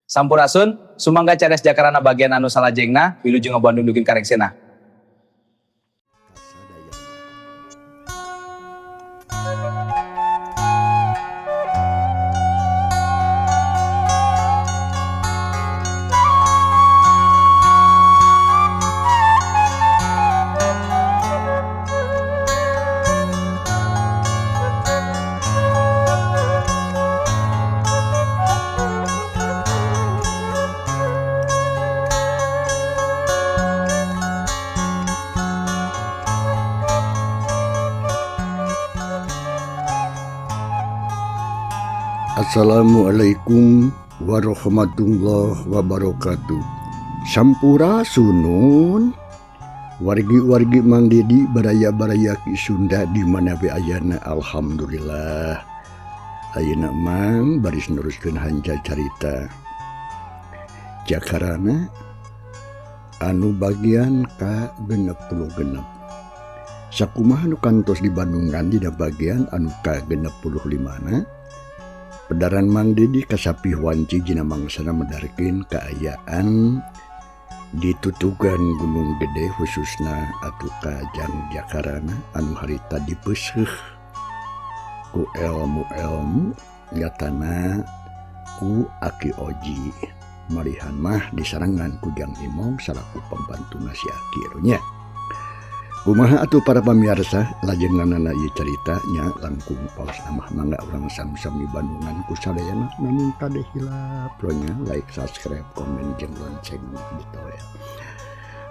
Sampurasun, sumangga cares jakarana bagian anu salajengna, wilujeng Bandung dugi ka rengsena. Assalamualaikum warahmatullahi wabarakatuh. Sampurasunun wargi-wargi Mang Dedi baraya-baraya Ki Sunda di mana we ayana, alhamdulillah. Ayeuna Mang baris neruskeun hanca carita Jakarana anu bagian ka 66. Sakumaha nu kantos di Bandungan dina bagian anu ka 65 na. Pedaran Mang Dedi kasapih wanci dina mangsana medarkeun kaayaan di tutugan Gunung Gede khususna atuh ka Jang Jakarana anu harita dipeuseuh ku elmu-elmu nyatana ku Aki Oji malihan mah disarengan ku Jang Imong salaku pembantuna si Aki nya. Kumaha atuh para pamirsa lajenganana ieu carita nya langkung paos mah mangga urang sam-sami Bandungan ku sadayana namun kade hilap nya like, subscribe, komen jeung lonceng ditoel.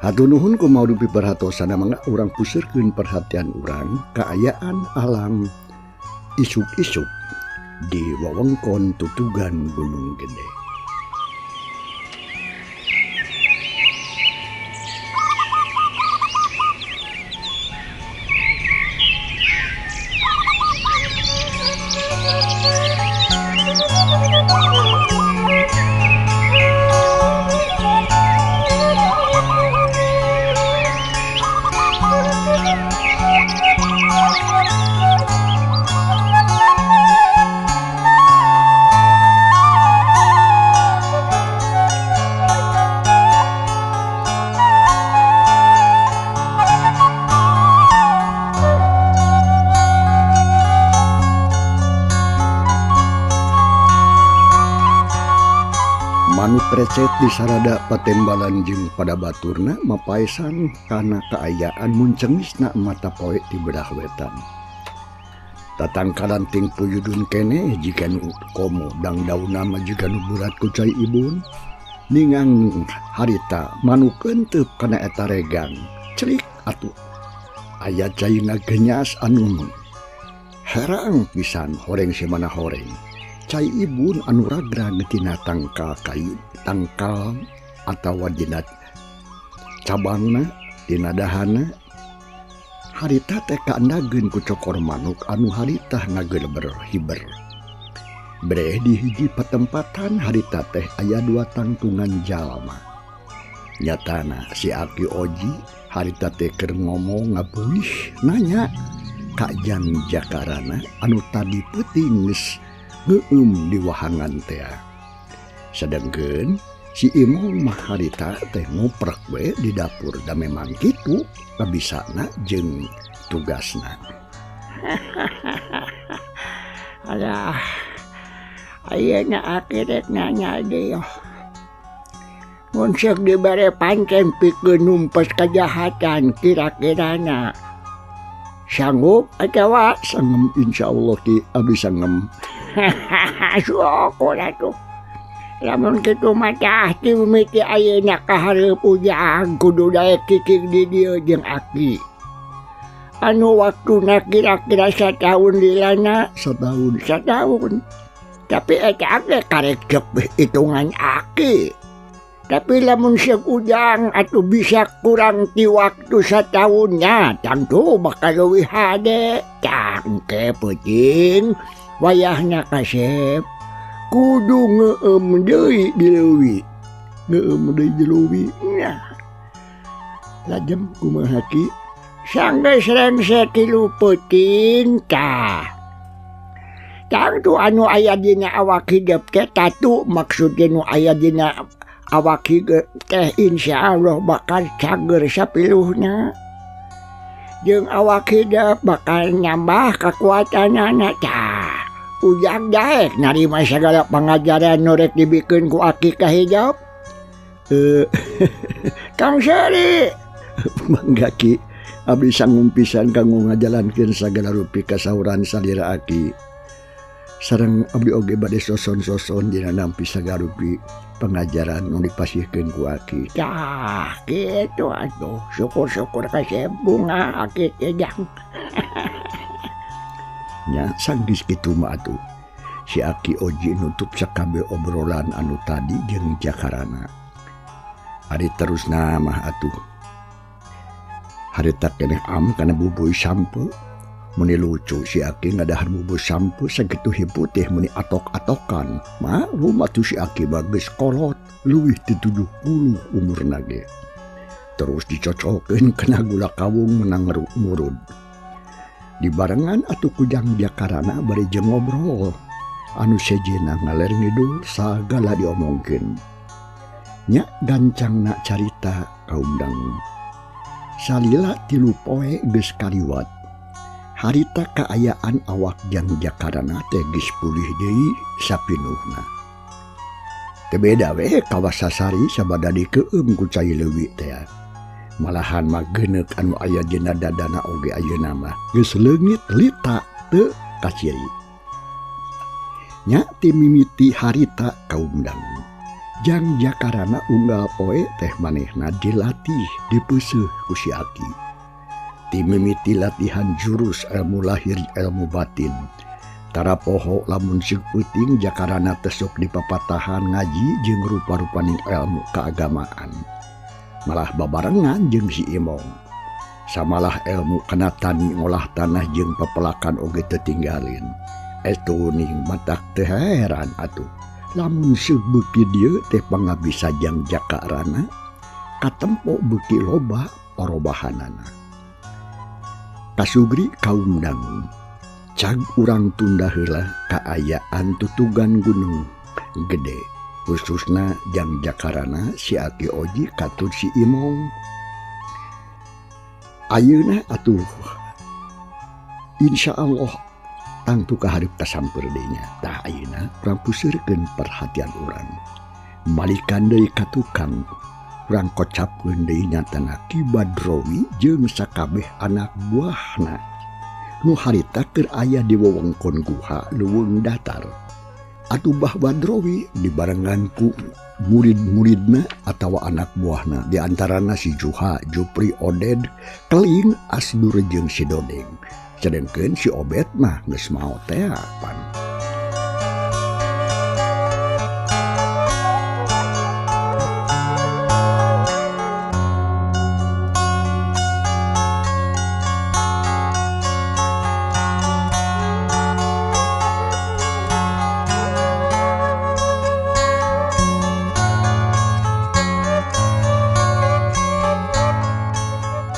Hatur nuhun ku mau dupi perhatosana mangga urang puseurkeun perhatian urang kaayaan alam isuk-isuk di wewengkon tutugan Gunung Gede. Manuk recet di sarada patembalan jeung pada baturna mapaesan kana kaayaan muncengisna mata poe ti belah wetan. Tatangkalan ting puyudun keneh jiga nu komo dang daunna mah jiga nu burat ku cai ibun. Ningang harita manuk kenteup kana eta regang. Celik atuh aya caina genyas anu herang pisan horeng simana horeng. Cai ibun anu ragrag tina tangkal kai tangkal atawa dina cabangna dina dahana harita teh kaandageun ku cokor manuk anu harita ngagelber hiber. Breh di hiji patempatan harita teh aya dua tangtungan jalma. Nyatana si Aki Oji harita teh keur ngomong ngabuih nanya ka Jang Jakarana anu tadi peuting geus ngeueum di wahangan tea. Sedengkeun si Imong mah harita teh nguprek we di dapur da memang kitu kabisana jeung tugasna. Alah, ayeuna aki rek nanya deui. Mun seuk dibere pancen pikeun numpes kajahatan kira-kirana sanggup atawa sangem? Insyaallah ki abdi sangem. Syukur atuh. Lamun kitu mah tah ti mimiti ayeuna ka hareup ujang kudu daek cicing di dieu jeung aki. Anu waktuna kira-kira sataun lilana, Sataun. Sataun. Tapi eta ge karek cek hitungan aki. Tapi lamun seuk ujang atuh bisa kurang ti waktu sataunnya, tangtu bakal leuwih hade. Tangke peuting wayahna kasep kudu ngeueum deui di leuwi. Ngeueum deui di leuwi. Nya. Lajeng kumaha ki? Sanggeus rengse tilu peuting tah. Tangtu anu aya dina awak hidup teh tatu maksudna nu aya dina awak hidup teh insyaallah bakal cager sapiluhna. Jeung awak hidup bakal nambah kekuatanana tah. Ujang daek narima sagala pangajaran nu rek dibikeun ku aki ka hidup. Kang Seri mangga Ki, abdi sanggung pisan kanggo ngajalankeun sagala rupi kasauran salira aki. Sareng abdi oge bade soson-soson dina nampi sagala rupi pengajaran nu dipasihkeun ku aki. Tah, kitu atuh. Syukur-syukur kasep bunga aki teh jang. Nya sanggis kitu mah atuh. Si Aki Oji nutup sakabeh obrolan anu tadi jeung Jakarana. Ari terusna mah atuh. Harita keneh am kana bubuy sampe. Meni lucu si Aki ngadahar bubuy sampe sakitu hiputih meni atok-atokan. Maklum atuh si Aki bagus kolot leuwih ti 70 umurna ge. Terus dicocokeun kana gula kawung menang murud. Dibarengan atuh ku Jang Jakarana bari jeung ngobrol. Anu sejena ngaler ngidul sagala diomongkeun. Nya gancangna carita kaum dangu. Salila 3 poe geus kaliwat. Harita kaayaan awak Jang Jakarana teh geus pulih deui sapinuhna. Teu beda we kawasasari sabada dikeueum ku cai leuwi teh. Malahan mah geuneuk anu aya dina dadana oge ayeuna mah geus leungit lita teu kaciri. Nya ti mimiti harita kaum dangu. Jang Jakarana unggal poe teh manehna dilatih dipeuseuh ku si Aki. Ti mimiti latihan jurus ilmu lahir ilmu batin. Tara poho lamun siuk peuting Jakarana tesuk dipapatahan ngaji jeung rupa-rupaning ilmu keagamaan. Malah babarengan jeung si Imong. Samalah ilmu kana tani ngolah tanah jeung pepelakan oge teu tinggalin. Etuning matak teu heran atuh. Lamun seuk beuki dieu teh pangabisa Jang Jakarana katempo beuki loba parobahanana. Kasugri kaum dangu. Cag urang tunda heula kaayaan tutugan gunung gede. Khususna Jang Jakarana si Aki Oji katut si Imong. Ayeuna atuh insyaallah tangtu kahareup kasampeur deui nya. Tah ayeuna urang puseurkeun perhatian urang. Malikan deui ka tukang, urang kocapkeun deui nyatana Ki Badrowi jeung sakabeh anak buahna. Nu harita keur aya di wewengkon guha leuweung datar. Atuh Bah Badrowi dibarengan ku murid-muridna atawa anak buahna, diantarana si Juha, Jupri, Oded, Keling, Asdur jeung si Dodeng. Sedengkeun si Obet mah geus maot teh pan.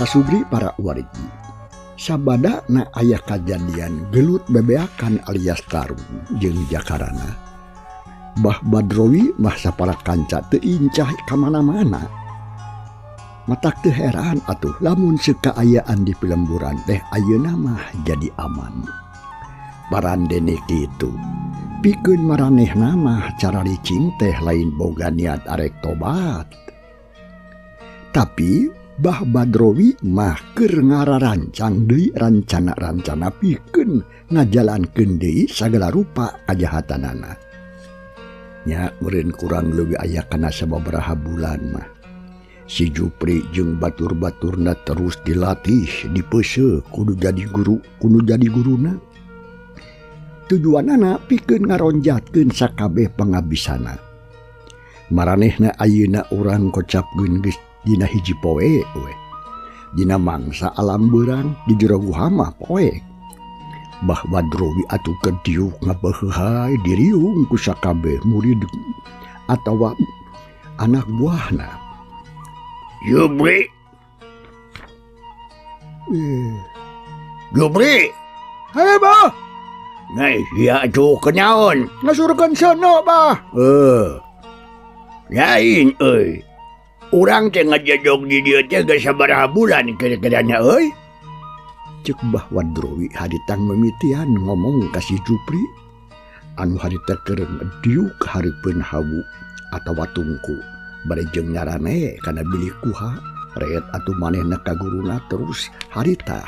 Kasubri para wargi. Sabada na aya kajadian gelut bebeakan alias tarung jeung Jakarana. Bah Badrowi mah sapara kanca teu incah ka mana-mana. Matak teu heran atuh lamun sekaayaan di pilemburan teh ayeuna mah jadi aman. Parandene kitu. Pikeun maranehna mah cara licing teh lain boga niat arek tobat. Tapi Bah Badrowi mah keur ngararancang deui rancana-rancana pikeun ngajalankeun deui sagala rupa kajahatanana. Nya meureun kurang leuwih aya kana sababaraha bulan mah. Si Jupri jeung batur-baturna terus dilatih, dipeuseuh kudu jadi guru, kudu jadi guruna. Tujuanana pikeun ngaronjatkeun sakabeh pangabisana. Maranehna ayeuna urang kocapkeun geus dina hiji poe we. Dina mangsa alam beurang di jero guha mah poe. Bah Badrowi atuh kediuk ngabeuheuhay diriung ku sakabeh murid atawa anak buahna. Jupri. Jupri. Hei, Bah. Nah, sia atuh kenaon? Ngasurkeun seuneu bah. Lain euy. Urang teh ngajedog di dieu teh geus sabaraha bulan kira-kira nya euy. Cek Bah Wadrowi haritang mimitian ngomong ka si Jupri anu harita keur diuk hareupeun hawu atawa tungku bari jeung nyarane kana bilik kuha reet atuh manehna ka guruna terus harita.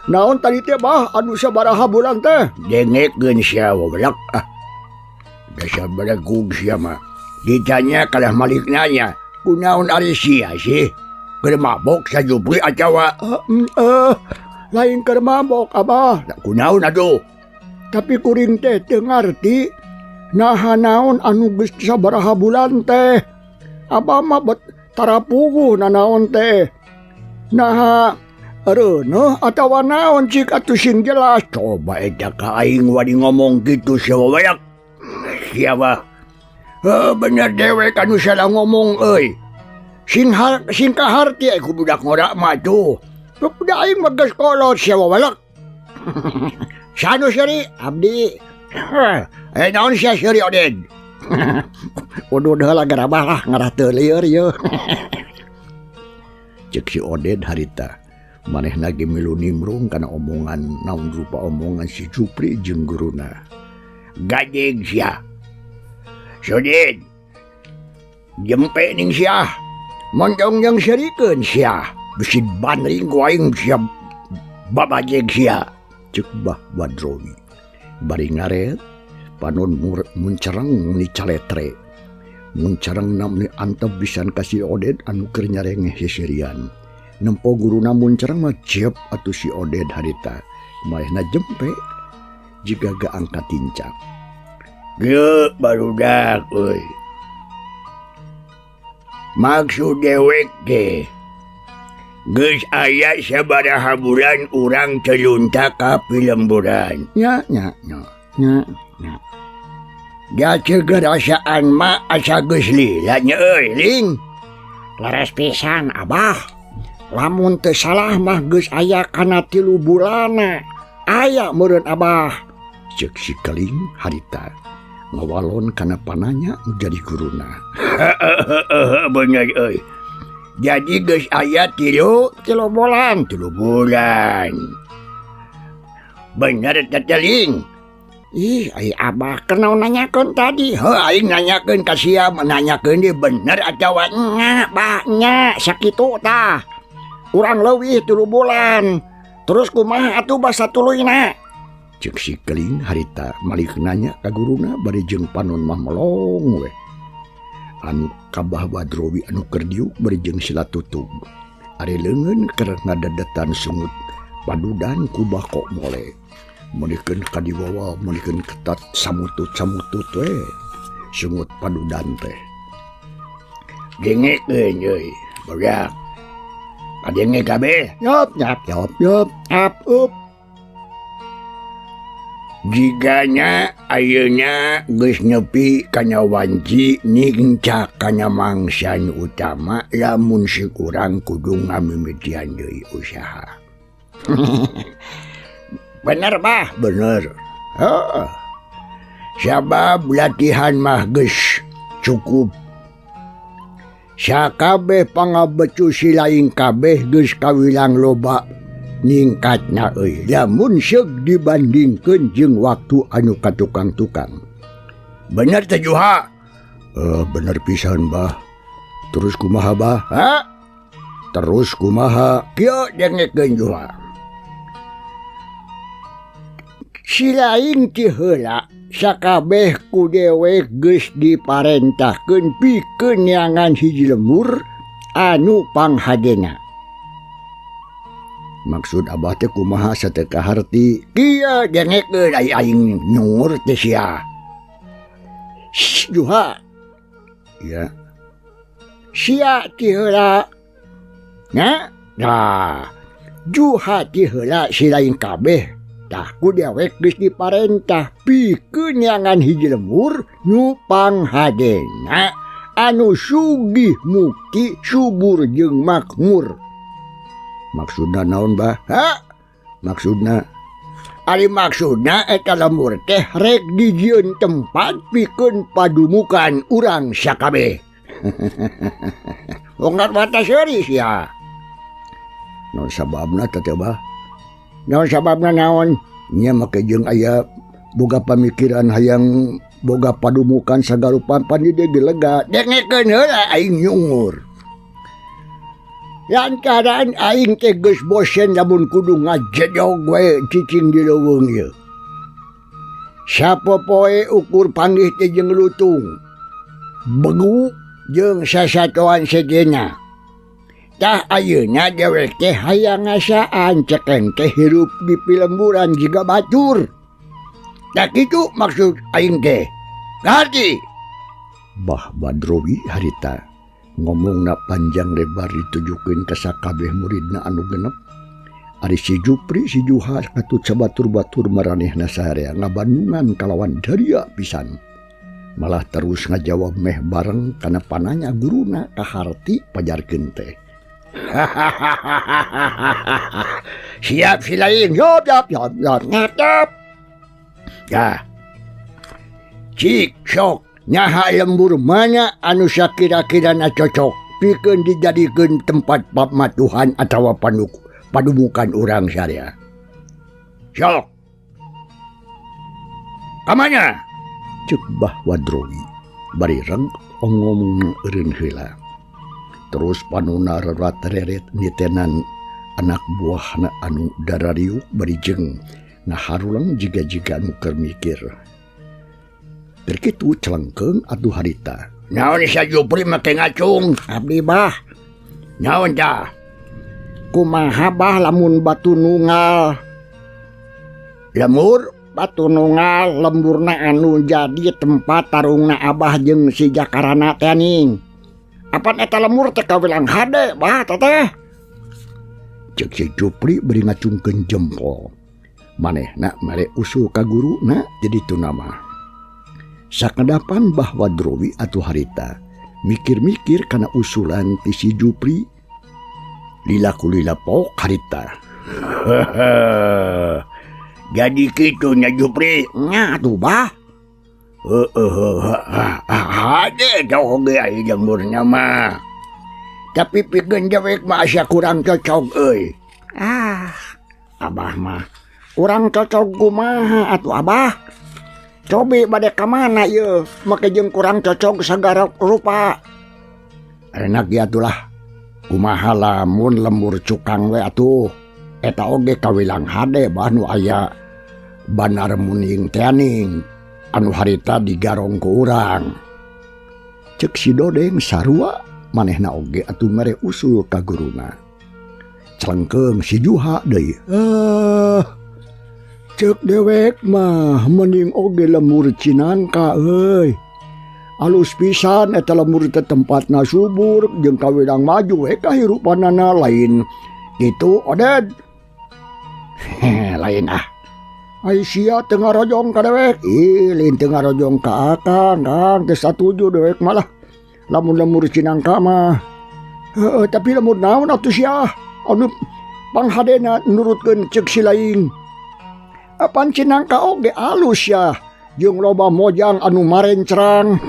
Naon tadi teh bah anu sabaraha bulan teh? Dengekeun sia goblok ah. Dasar belegug sia mah. Ditanya kalah malik nanya, kunaon ari sia sih? Keur mabok sa Jupri atawa Lain keur mabok abah. Kunaon atuh? Tapi kuring teh teu ngarti naha naon anu geus sabaraha bulan teh. Abah mah bet tara puguh nanaon teh. Naha reuneuh atawa naon cik atuh sing jelas. Coba eta ka aing wani ngomong kitu sia wayak. Sia mah. Bener dewek anu salah ngomong euy. Sing kaharti ku budak ngora mah tuh. Budak aing mah geus kolot sia wawalak. Sanu seuri abdi. Naon sia seuri Oded? Udud heula garabah lah ngarah teu lieur yeuh. Cek si Oded harita. Manehna ge milu nimrung kana omongan naon rupa omongan si Jupri jeung guruna. Gajeg sia. Soded. Jempe ning sia. Montong yang serikeun sia. Bisi bandring ku aing sia babajeg sia. Cek Bah Wadrowi. Bari ngaret panon muncereng ni caletre. Muncereng namni antep pisan ka si Oded anu keur nyarengeh seserian. Nempo guruna muncereng mah ciep atuh si Oded harita. Manehna jempe jiga ga angkat tincak. Geuk barudak euy. Maksud dewek teh geus aya sabaraha bulan urang teu lunta ka pilemburan. Nya nya nya nya nya. Da cegerasaan mah asa geus lila nya euy ling. Leres pisan abah. Lamun teu salah mah geus aya kana 3 bulana. Aya meureun abah. Ceuk si Keling harita ngawalon kana pananya jadi guruna. Bener euy. Jadi geus aya 3 bulan, 3 bulan. Bener teh Ling. Ih, ai abah kenaon nanyakeun tadi? Heuh, aing nanyakeun ka sia, nanyakeun deui bener atawa nya, bah nya sakitu tah. Urang leuwih 3 bulan. Terus kumaha atuh basa tuluyna? Cek si Keling harita malik nanya ka guruna bari jeung panon mah melong we. Anu ka Bah Wadrowi anu keur diuk bari jeung sila tutug. Ari leungeun keur ngadadetan sungut padudan ku bako mole. Meulikeun ka diwawa, meulikeun ketat samutut-samutut we. Sungut padudan teh. Dengekeun euy, barudak. Kadenge kabeh. Yop, yap, yop, yop, ap, up. Jigana ayeuna geus nepi kana wanci ningca kana mangsa nu utama lamun si kurang kudu ngamimitian deui usaha. Bener bah, bener. Heeh. Sabab latihan mah geus cukup. Sakabeh pangabecu si lain kabeh geus kawilang loba ningkatna euy lamun seug dibandingkeun jeung waktu anu ka tukang-tukang. Bener teh Juha? Bener pisan bah. Terus kumaha bah? Ha? Terus kumaha? Kieu dengekeun Juha. Si lain ti heula sakabeh ku dewek geus diparentahkeun pikeun neangan hiji lemur anu panghadena. Maksud abah teh kumaha sateu kaharti? Kieu dengekeun ai aing nyungur teh sia. Shh, Juha. Ya. Sia ti heula. Nya? Nah, Juha ti heula si lain kabeh. Tah ku dewek geus diparentah pikeun neangan hiji lemur nu panghadena anu sugih mukti subur jeung makmur. Maksudna naon bah? Ha? Maksudna Ari maksudna eta lembur teh rek dijieun tempat pikeun padumukan urang sakabeh. Ongkat mata seuri sia. Naon sababna teh Bah? Naon sababna naon? Nya make jeung aya boga pamikiran hayang boga padumukan sagarupan pan di dieu ge lega. Dengekeun heula aing nyungur. Lantaran aing teh geus bosen lamun kudu ngajedog we cicing di leuweung ieu. Sapopoe ukur panggih teh jeung lutung, begu jeung sasatoan sejenna. Tah ayeuna dewek teh hayang ngasaan cekeng teh hirup di pilemburan jiga batur. Tah kitu maksud aing teh. Ngarti? Bah Badrowi harita ngomongna panjang lebar ditujukeun ka sakabeh muridna anu genep. Ari si Jupri si Juha katut sabatur-batur maranehna sarea ngabandungan kalawan daria pisan. Malah terus ngajawab meh bareng kana pananya guruna kaharti pajarkeun teh. Siap si lain. Yop yop yop yop ngatap. Ya. Cik sok nyaha lembur mana anu sakira-kirana cocok pikeun dijadikeun tempat pamatuhan atawa padumukan urang syariah. Sok. Kamana? Ceuk Bah Wadrowi bari reg ngomong eureun heula. Terus panona rerat-reret nitenan anak buahna anu darariuk bari jeung ngaharulang jiga-jiga anu keur mikir. Keur kitu celengkeung atuh harita. Naon sia Jupri make ngacung? Abdi bah. Naon tah? Kumaha bah lamun batu nunggal? Lemur batu nunggal lemburna anu jadi tempat tarungna abah jeung si Jakarana teh ning. Apan eta lemur teh kawilang hade bah teteh. Ceuk si Jupri bari ngacungkeun jempol. Manehna mere usul ka guruna jadi tunama. Sakedapan Bah Wadrowi atuh harita mikir-mikir kana usulan ti si Jupri. Lila kulila pok harita. Jadi kitu nya Jupri. Nya atuh bah. Hade jauh ge aya jemurna mah. Tapi pikeun dewek mah asa kurang cocok euy. Ah, abah mah kurang cocok kumaha atuh abah. Cobi bade ka mana ieu make jeung kurang cocok sagara rupa. Enak ya atulah. Kumaha lamun lembur cukang we atuh. Eta oge kawilang hade bah nu aya banar muning teh ning anu harita digarong ku urang. Ceuk si Dodeng sarua manehna oge atuh mere usul ka guruna. Celengkeung si Juha deui. Ceuk dewek mah mending oge lemur Cinangka euy. Alus pisan eta lemur teh tempatna subur jeung kawilang maju we kahirupanana lain. Kitu Oded. Lain ah. Ai sia teu ngarojong ka dewek. Ih, lain teu ngarojong ka akang, Kang, teu satuju dewek malah. Lamun lemur Cinangka mah. Heeh, tapi lemur naon atuh sia? Anu panghadena nurutkeun ceuk si lain. Apan Cinangka oge alus ya, jeung loba mojang anu marencrang.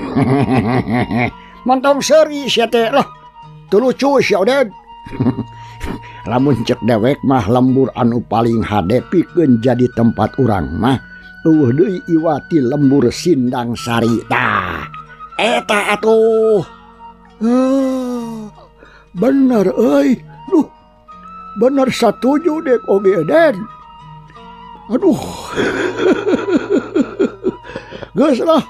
Mantong seuri sia teh lah. Teu lucu sia Oded. Lamun cek dewek mah lembur anu paling hade pikeun jadi tempat urang mah eueuh deui iwati lembur Sindang Sari tah. Eta atuh. Bener euy. Duh. Bener satuju dek oge Den. Aduh. Geus lah.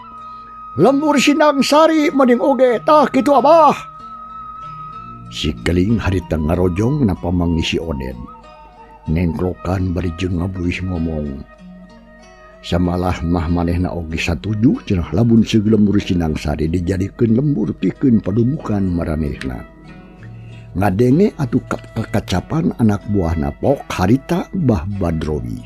Lembur Sindang Sari mending oge tah kitu abah. Si Keling harita ngarojong napa mangisi Oden. Nengklokan bari jeung ngabuih ngomong. Samalah mah manehna oge satuju cenah lamun seug lembur Sindang Sari dijadikeun lembur pikeun padumukan maranehna. Ngadenge atuh kakacapan anak buahna pok harita Bah Badrowi.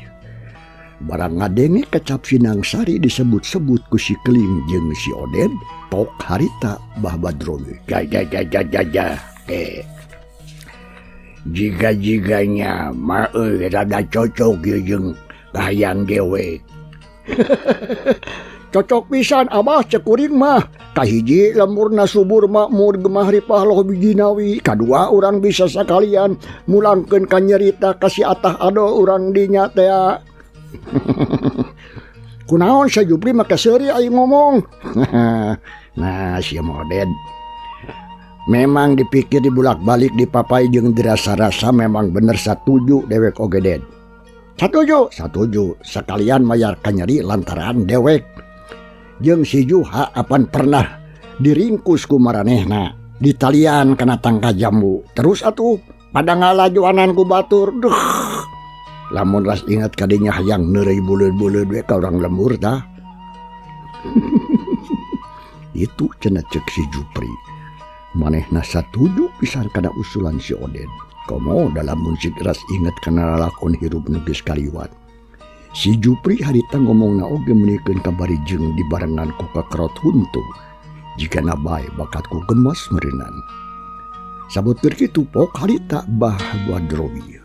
Barang ngadenge kecap Sindang Sari disebut-sebut ku si Keling jeung si Oden, pok harita Bah Badrowi. Ja ja ja ja ja ja. Jiga-jiganya mah euy rada cocok ieu jeung kahayang dewek. Cocok pisan Abah cek kuring mah. Kahiji lemburna subur makmur gemah ripah loh bijinawi. Kadua urang bisa sakalian mulangkeun ka nyerita ka si Atah Ado urang dinya tea. Kunaon si Jupri make seuri aing ngomong. Nah si Moded. Memang dipikir dibulak-balik dipapai jeung dirasa-rasa memang bener satuju dewek oge Ded. Satuju, satuju. Sekalian mayar kanyeri lantaran dewek jeung si Juha apan pernah diringkus ku maranehna ditalian kana tangka jambu. Terus atuh pada ngalajuanan ku batur. Duh. Lamun ras ingat kadinya hayang neureuy buleud-buleud we ka urang lembur tah. Itu cenah ceuk si Jupri. Manehna satuju pisan kana usulan si Oded. Komo dalam munsik ras inget kana lalakon hirup nu geus kaliwat. Si Jupri harita ngomongna oge meunikeun kabari jeung dibarengan ku kakerot huntu. Jigana bae bakat ku gemes meureunan. Sabut keur kitu pok harita Bah Badrowi.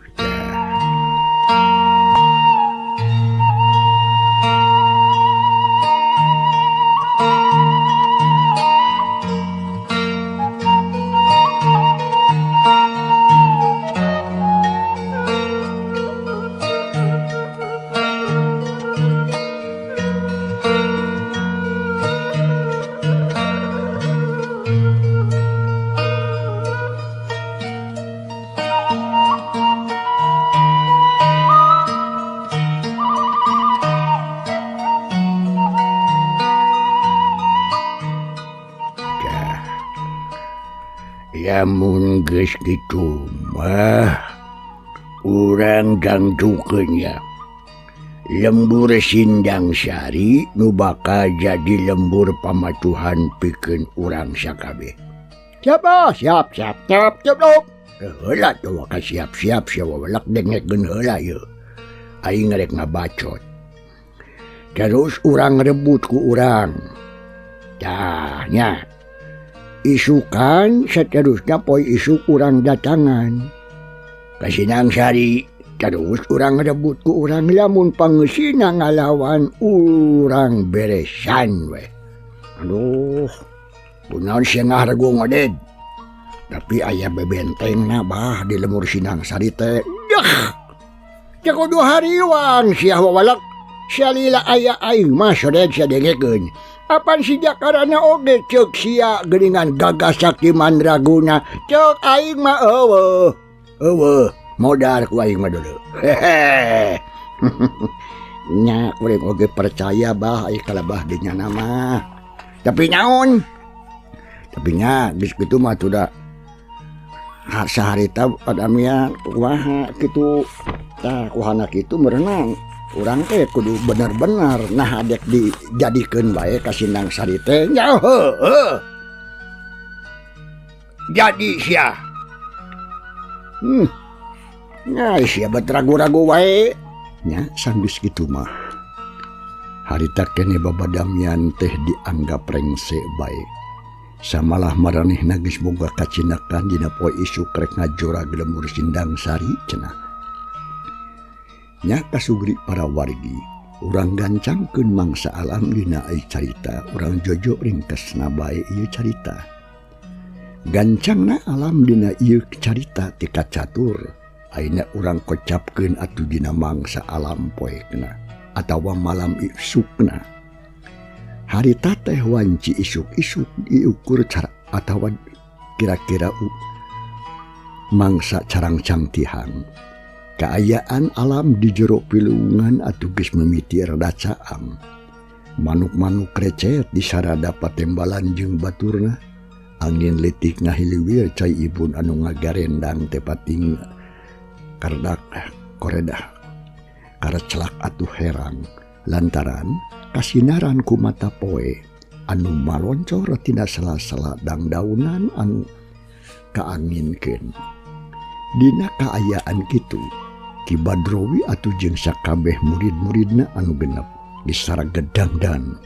Lamun geus kitu mah urang dangdukeun nya. Lembur Sindang Sari nu bakal jadi lembur pamatuhan pikeun urang sakabeh. Siap, siap, siap, siap, siap, siap. Heula tuh waka siap-siap sia wawelek dengekeun heula ieu. Aing rek ngabacot. Terus urang rebut ku urang. Tah nya. Isukan seterusnya poe isuk urang datangan ka Sindang Sari terus urang rebut ku urang lamun pangeusina ngalawan urang beresan we. Aduh, kunaon sia ngahargung Oded. Tapi aya bebentengna bah di lemur Sindang Sari teh. Dah. Teu kudu hariwang sia wawalek. Sia lila aya aing mah soded sia dengekeun. Apan si Jakarana oge ceuk sia geuningan gagah sakti mandraguna. Ceuk aing mah eueuh. Eueuh, modar ku aing mah dulu. Hehe. Nya kuring oge percaya bah ai kalabah di nyana mah. Tapi naon? Tapi nya geus kitu mah tuh da saharita padamia kumaha kitu. Tah kuhana kitu merenang. Urang teh kudu bener-bener nah adek dijadikeun bae ka Sindang Sari teh. Nya heueuh. Jadi sia. Nya sia bet ragu-ragu wae. Nya sanggeus kitu mah. Harita keneh babadamian teh dianggap rengse bae. Samalah maranehna geus boga kacinakan dina poe isuk rek ngajorag lembur Sindang Sari cenah. Nya kasugri para wargi, urang gancangkeun mangsa alam dina ai carita, urang jojo ringkesna bae ieu carita. Gancangna alam dina ieu carita ti kacatur, ayeuna urang kocapkeun atuh dina mangsa alam poekna atawa malam isukna. Harita teh wanci isuk-isuk diukur cara atawa kira-kira mangsa carangcang tihang. Kaayaan alam di jero piluungan atuh geus mimiti rada caang. Manuk-manuk recet di sarada patembalan jeung baturna. Angin leutik ngahiliwir cai ibun anu ngagarendang teh pating kardak koredah. Karecelak atuh herang lantaran kasinaran ku mata poe anu maloncor tina sela-sela dangdaunan anu kaanginkeun. Dina kaayaan kitu Ki Badrowi atuh jeung sakabeh murid-muridna anu genep disara gedangdan.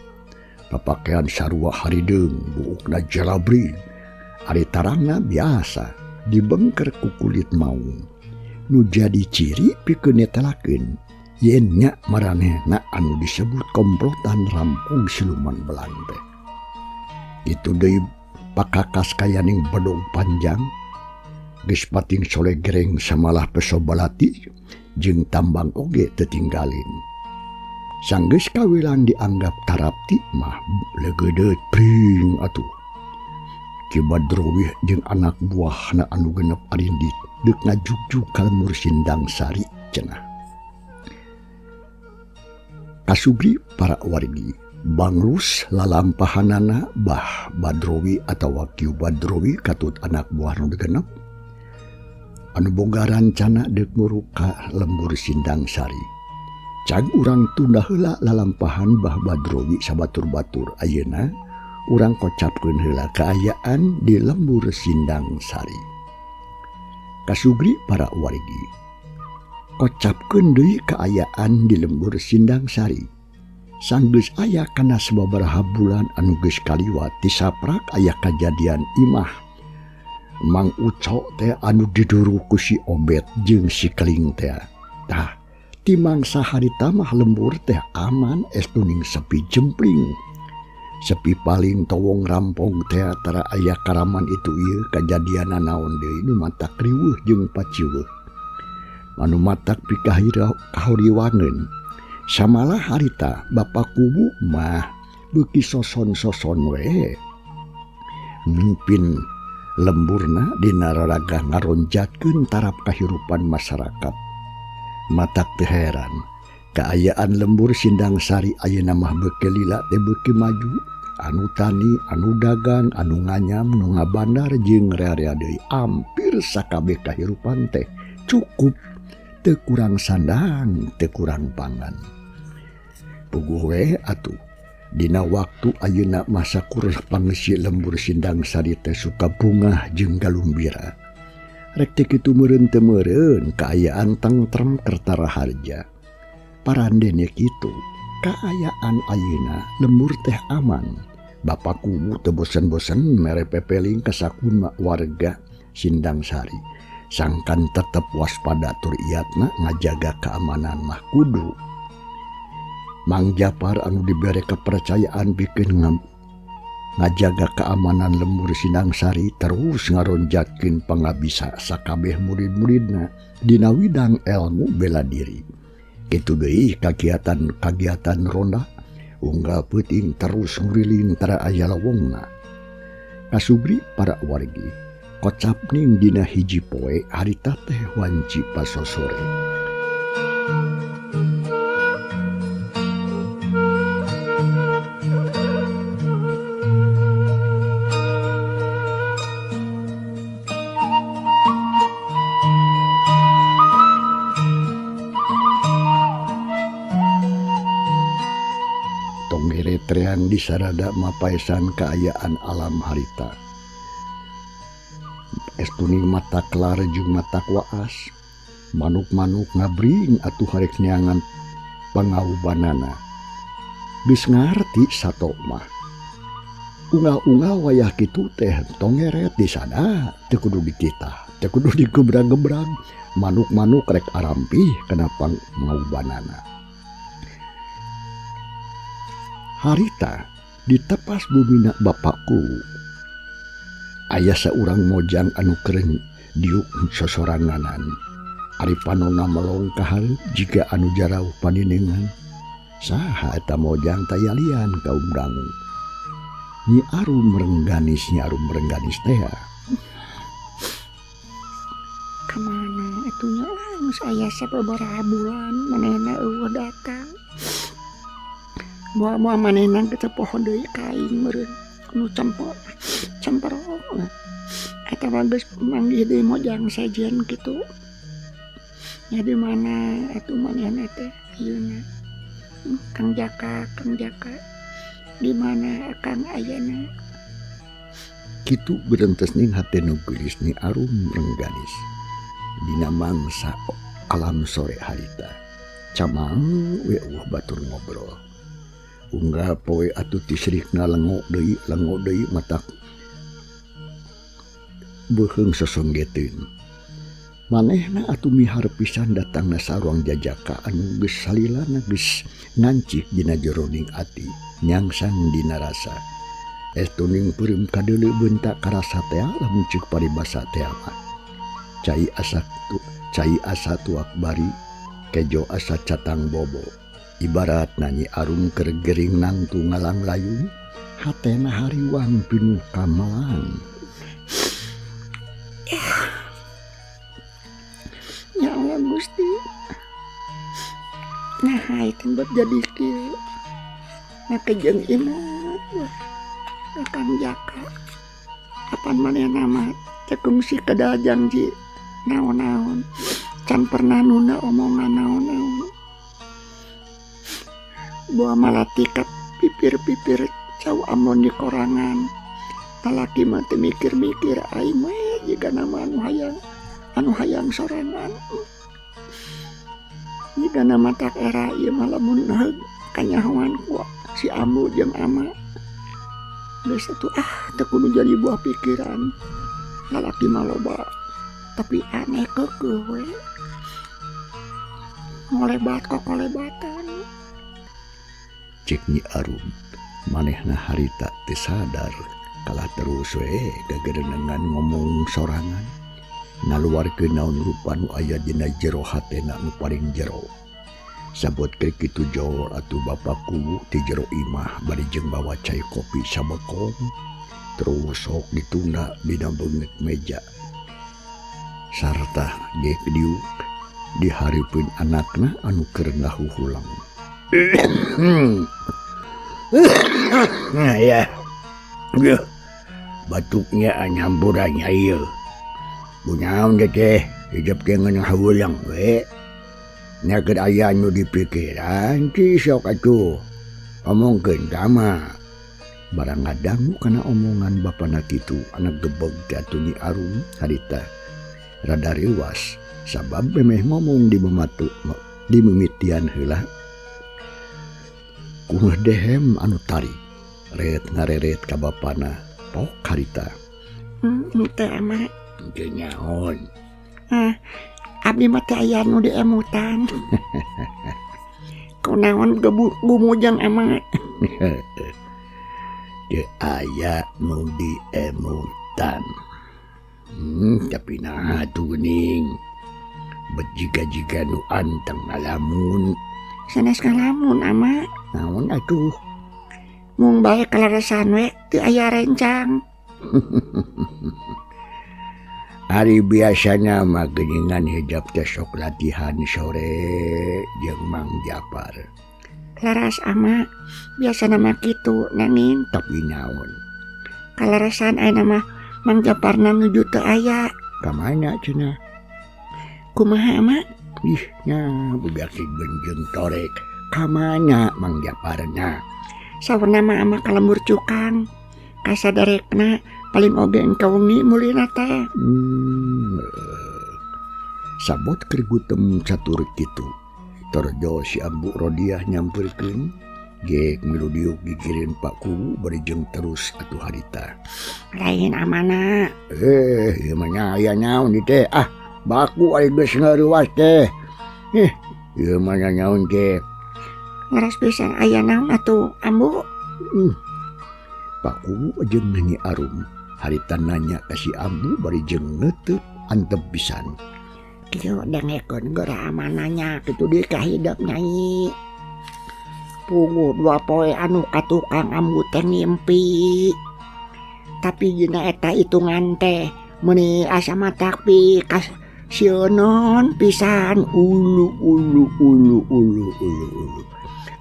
Papakean sarua harideung, buukna jalabri, ari tarangna biasa, Dibengker ku kulit maung. Nu jadi ciri pikeun netelakeun yen nya maranehna anu disebut komplotan rampung siluman belang teh. Itu deui pakakas kayaning bedog panjang geus pating solegreng samalah peso balati jeung tambang oge teu tinggalin. Sanggeus kawilang dianggap tarapti mah leugeudeut pring atuh. Ki Badrowi jeung anak buahna anu genep arindit deuk ngajugjug ka lembur Sindang Sari cenah. Kasubri para wargi bangrus lalampahanana Bah Badrowi atawa Ki Badrowi katut anak buah nu genep anu boga rancana deuk muruk ka lembur Sindang Sari. Cag urang tunda heula lalampahan Bah Badrowi sabatur-batur ayeuna urang kocapkeun heula kaayaan di lembur Sindang Sari. Kasubri para wargi kocapkeun deui kaayaan di lembur Sindang Sari. Sanggeus aya kana sababaraha bulan anu geus kaliwat tisaprak aya kajadian imah Mang Uco teh anu diduru ku si Obet jeung si Keling teh. Tah, ti mangsa harita mah lembur teh aman estuning sepi jempling. Sepi paling towong rampong teh tara aya karaman itu ieu kajadianna naon deui nu matak riweuh jeung paciweuh. Anu matak pikahuriwangeun. Samalah harita Bapak Kubu mah beuki soson-soson we. Mimpin lemburna dina raraga ngaronjatkeun taraf kahirupan masyarakat. Matak teu heran kaayaan lembur Sindang Sari ayeuna mah beuki lila teh beuki maju, anu tani, anu dagang, anu nganyam, nu ngabandar jeung rea-rea deui ampir sakabeh kahirupan teh cukup teu kurang sandang, teu kurang pangan. Puguh we atuh dina waktu ayeuna masa kurus pangeusi lembur Sindang Sari teh suka bungah jeung galumbira. Rek teh kitu meureun teu meureun kaayaan tentrem kertara harja. Parandene kitu kaayaan ayeuna lembur teh aman. Bapak Kubu teu bosen-bosen mere pepeling ka sakuna warga Sindang Sari. Sangkan tetep waspada tur iatna ngajaga keamanan mah kudu. Mang Japar anu dibere kepercayaan pikeun ngajaga keamanan lembur Sindang Sari terus ngaronjatkeun pangabisa sakabeh murid-muridna dina widang ilmu bela diri. Kitu deui kagiatan-kagiatan ronda unggal peuting terus nguriling tara aya lowongna. Kasubri para wargi kocapning dina hiji poe harita teh wanci pasosore. Treang disarada mapaesan kaayaan alam harita. Estuning mata kelar jeung mata waas, manuk-manuk ngabring atuh harek neangan pangaubanana. Geus ngarti sato mah. Unggal-unggal wayah kitu teh tongeret di sana, teu kudu dititah, teu kudu digebrang-gebrang, manuk-manuk rek arampih kana pangaubanana. Harita ditepas bumina bapakku. Aya saurang mojang anu keren diuk sosoranganan. Ari panona melong ka hareup jiga anu jarauh paninengan. Saha eta mojang tayalian kaum dangu. Nyi Arum Rengganis, Nyi Arum Rengganis teh. Kamana atuh nya geus aya sababaraha bulan manehna eueuh datang. Moal-moal manehna teu poho deui ka aing meureun nu cempor cempero eta mah geus manggih deui mojang sejen kitu. Nya di mana atuh manehna teh ayeuna? Kang Jaka, Kang Jaka, di mana akang ayana? Kitu berentes ning hate nu geulis Nyi Arum Rengganis. Dina mangsa alam sore harita. Camang we eueuh batur ngobrol. Unggal poe atuh tisrikna lengok deui matak beuheung sosonggeteun. Manehna atuh miharep pisan datangna saruang jajaka anu geus salilana geus ngancik dina jeroning ati, nyangsang dina rasa. Estuning peureum kadeuleu beunta karasa tea lamun ceuk paribasa tea mah. Cai asa tuak bari, kejo asa catang bobo. Ibarat Nyi Arum keur gering nangtu ngalanglayung, hatena hariwang pinuh kamalang. Ya Allah Gusti. Nah, itu buat jadi kieu. Nah, kejeung imah. Kang Jaka. Apan manehna mah teu kungsi kedal janji naon-naon. Can pernah nunda omongan naon-naon. Boa malah tikat pipir-pipir cau amon di korangan. Talaki mah teu mikir-mikir aing we jiga nama anu hayang sorangan. Jiga nama tak era ieu mah lamun heug kanyahoan ku si ambu jeung ama. Geus atuh teu kudu jadi buah pikiran. Lalaki mah loba tapi aneh keukeuh we. Ngolebat kokolebatan. Cek Nyi Arum manehna harita teu sadar kalah terus we gagerenengan ngomong sorangan. Ngaluarkeun naon rupa nu aya dina jero hatena nu paling jero. Sabot keur kitu jol atuh Bapak Kuwu ti jero imah bari jeung bawa cai kopi sabekong terus sok ditunda dina beungeut meja. Sarta gek diuk dihareupeun anakna anu keur ngahuhulang. Nah ya. Batuknya nyampurannya ieu. Bunaon teh hidep teh ngeunah heulang we. Nya keur aya nu dipikiran ti sok atuh. Omongkeun ka mah. Barang ngadangu kana omongan bapana kitu anak gebeg teh atuh Nyi Arum harita. Rada reuwas sabab memeh ngomong di mematu di mimitian heula. Ku dehem anu tarik ret ngareret ka bapana pok harita. Teh ama teu nyaon. Abdi mah teh aya nu diemutan. Kunaon gumujang ama? Teu aya nu diemutan. Tapi nah atuh geuning. Bet jiga-jiga nu anteng ngalamun. Sanes ngalamun ama. Naon atuh? Mung bae kaleresan we teu aya rencang. Ari biasana mah geuningan hijab teh sok latihan sore jeung Mang Japar. Leres ama, biasana mah kitu nanging tapi naon? Kaleresan ayeuna mah Mang Japarna nuju teu aya. Ka mana cenah? Kumaha ama? Ih nya budak si benjeung torek. Ka mana Mang Japarna? Saurna mah ama ka lembur cukang. Kasadarekna paling oge engke wengi mulina teh. Sabot keur gutem catur kitu. Torjo si Ambu Rodiah nyamperkeun gek milu diuk gigireun Pak Kuwu bari jeung terus atuh harita. Lain amana. Ieu mah nya aya naon di teh. Ah, baku ari geus ngeuruas teh. Ieu mah nya naon teh. Leres pisan aya naon atuh Ambu? Pak Kuwu jeung Nyi Arum harita nanya ka si Ambu bari jeung neuteup antep pisan. Kieu dengekeun geura amananya kitu deui ka hidep Nyai. Puguh dua poe anu ka tukang Ambu teh ngimpi. Tapi dina eta hitungan teh meuni asa matak pikas sieuneun pisan. Ulu ulu ulu ulu ulu ulu.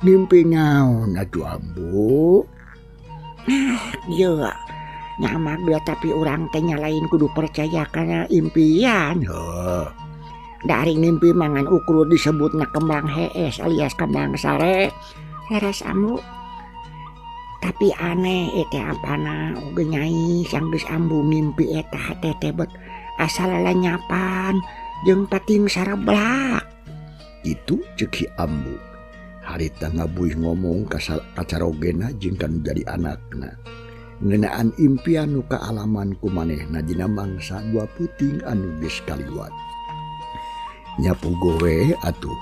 Ngimpi naon atuh Ambu? Nah, ieu nyamak dia tapi urang teh nyalain kudu percaya kana impian. Heuh. Dari ngimpi mangan ukur disebutna kembang hees alias kembang sare. Leres Ambu. Tapi aneh eta apana oge Nyai sanggeus Ambu ngimpi eta hate teh bet asal lalanyapan jeung pating sareblak. Itu ceuk si Ambu. Harita ngabuih ngomong kacarogena jeung kanu jadi anakna. Ngeunaan impian nu kaalaman ku manehna dina mangsa dua peuting anu geus kaliwat. Nya puguh we atuh.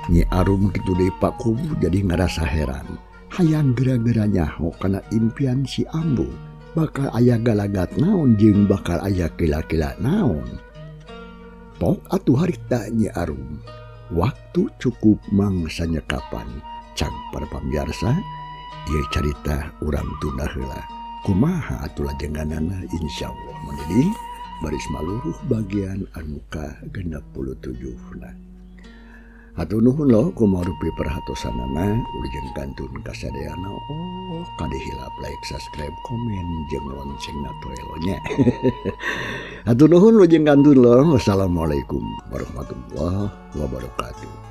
Nyi Arum kitu deui Pak Kuwu jadi ngarasa heran. Hayang geura-geura nyaho kana impian si Ambu. Bakal aya galagat naon jeung bakal aya kila-kila naon. Tok atuh harita Nyi Arum. Waktu cukup mangsa nyekapan. Cang para pamiarsa, ieu carita urang tunda heula. Kumaha atuh lajenganana insyaallah menjadi baris maluruh bagian anu ka-67 na. Hatur nuhun lo kumaha rupi perhatosanana wilujeng kantun kasadayana. Oh kade hilap like, subscribe, komen jeung loncengna torelo nya. Hatur nuhun wilujeng kantun lo. Wassalamualaikum warahmatullahi wabarakatuh.